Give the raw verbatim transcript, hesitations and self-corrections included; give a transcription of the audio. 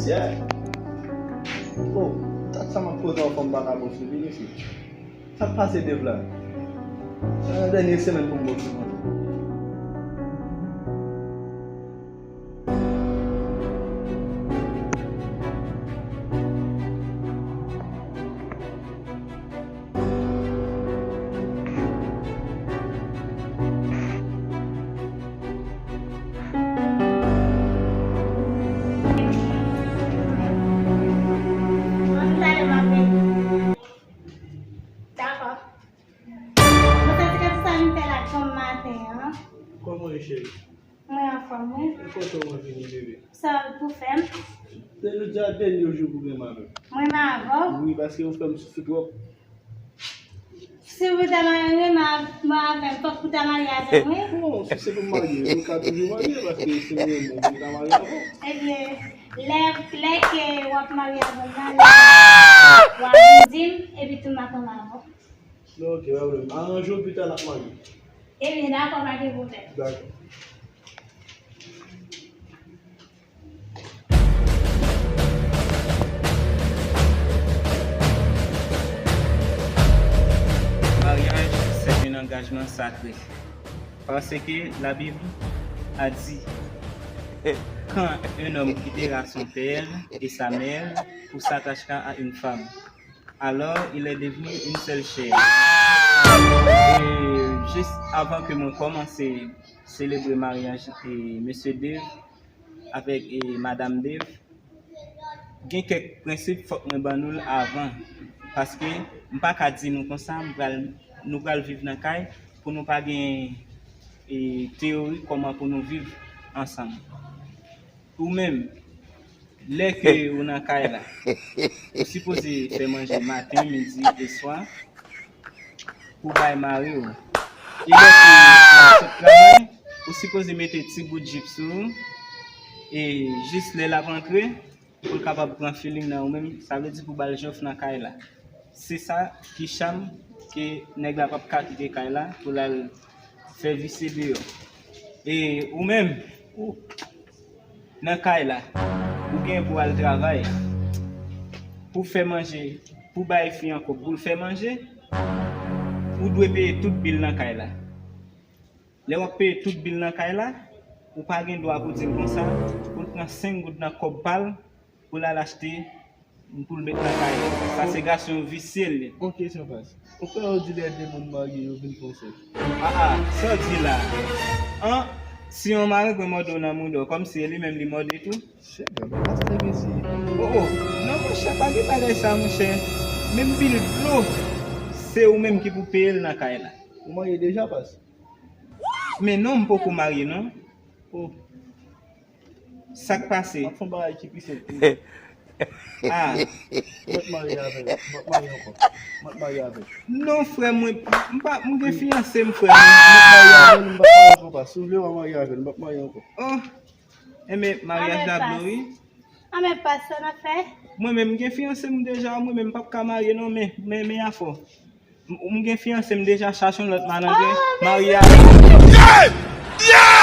Yeah. Oh, dat sa m ap koze anfan m pa ka bon sou li, mesye. Sa k pase Dave la? Se nan dènye semèn pou m bon sou manje. Dakò. Mwen santi ke se sa m fè la kòm maten an. Kòman w ye, cheri? Mwen anfòm, wi. E kote w vini, bebe? Sa w pou fè m? Se jodi a dènye jou pou gen m avè w. Mwen menm avè w? Wi, paske ou fè m soufri twòp. Si w ta marye, mwen avè m, fòk ou ta marye avè mwen. Bon, si se pou m marye, nou ka toujou marye, paske si m renmen w, m ka marye avè w. Ebyen, lè, lè ke w ap marye avè m nan, lè w ap vin di m, epi tou m ap ann avè w. Non, ok, pa pwoblèm. Aranje w, pita n ap marye. Ebyen, dakò, pa gen pwoblèm. Dakò. Mariage, c'est un engagement sacré. Parce que la Bible a dit, quand un homme quittera son père et sa mère pour s'attacher à une femme, alors il est devenu une seule chair. E jis avan ke mwen kòmanse selebre maryaj e mesye Dave avèk e madanm Dave, gen kèk prensip fòk mwen ban nou l avan, paske m pa ka di nou konsa m pral, nou pral viv nan kay pou nou pa gen e teyori kòman pou nou viv ansanm. Ou menm, lè ke ou nan kay la, ou sipoze fè manje maten, midi e swa pou bay mari w. E lè ke l ap sot travay, ou sipoze mete ti bout jip sou ou, e jis lè l ap antre, pou l kapab pran feeling nan ou menm, sa vle di pou ba l jòf nan kay la. Se sa ki cham ke nèg la p ap ka kite kay la pou l al fè visye deyò. E ou menm, ou nan kay la, ou gen pou al travay, pou fè manje, pou bay fi an kòb, pou l fè manje, ou dwe peye tout bil nan kay la. Lè w ap peye tout bil nan kay la, ou pa gen dwa pou di l konsa, pou l pran senk goud nan kòb pa l, pou l al achte, pou l met nan kay li. Sa se gason visye l ye. Ok, Sanpas. Ou kwè yo di lè de moun marye, yo vin fè yon sèl? Ah, ah, sa w di la? An, si yon marengwen mòde w nan mouda w, kòmsi e li menm li mòde tou? Chè, men pa sa mesye. Oh, oh, non, monchè, pa gen bagay sa, monchè. Menm bil dlo, se ou menm ki pou peye l nan kay la. Ou marye deja, Pas? Men non, m poko marye, non. Oh. Sa k pase? M ap fè yon bagay ki pi senp pou ou. Ah. Mwen t marye avè l. Mwen t marye ankò. Mwen t marye avè l. Non, frè mwen, m pa, m gen fiyanse m, frè mwen. Mwen t marye avè l, m p ap marye ankò, pa. Si w vle, w a marye avè l, m p ap marye ankò. Oh. Enben, maryaj la blo, wi. Anben, Pas, sa n ap fè? Mwen menm, m gen fiyanse m deja, mwen menm, m p ap ka marye, non, men, men, men afè w. M, m gen fiyanse m deja, chache yon lòt malandren, marye avè l.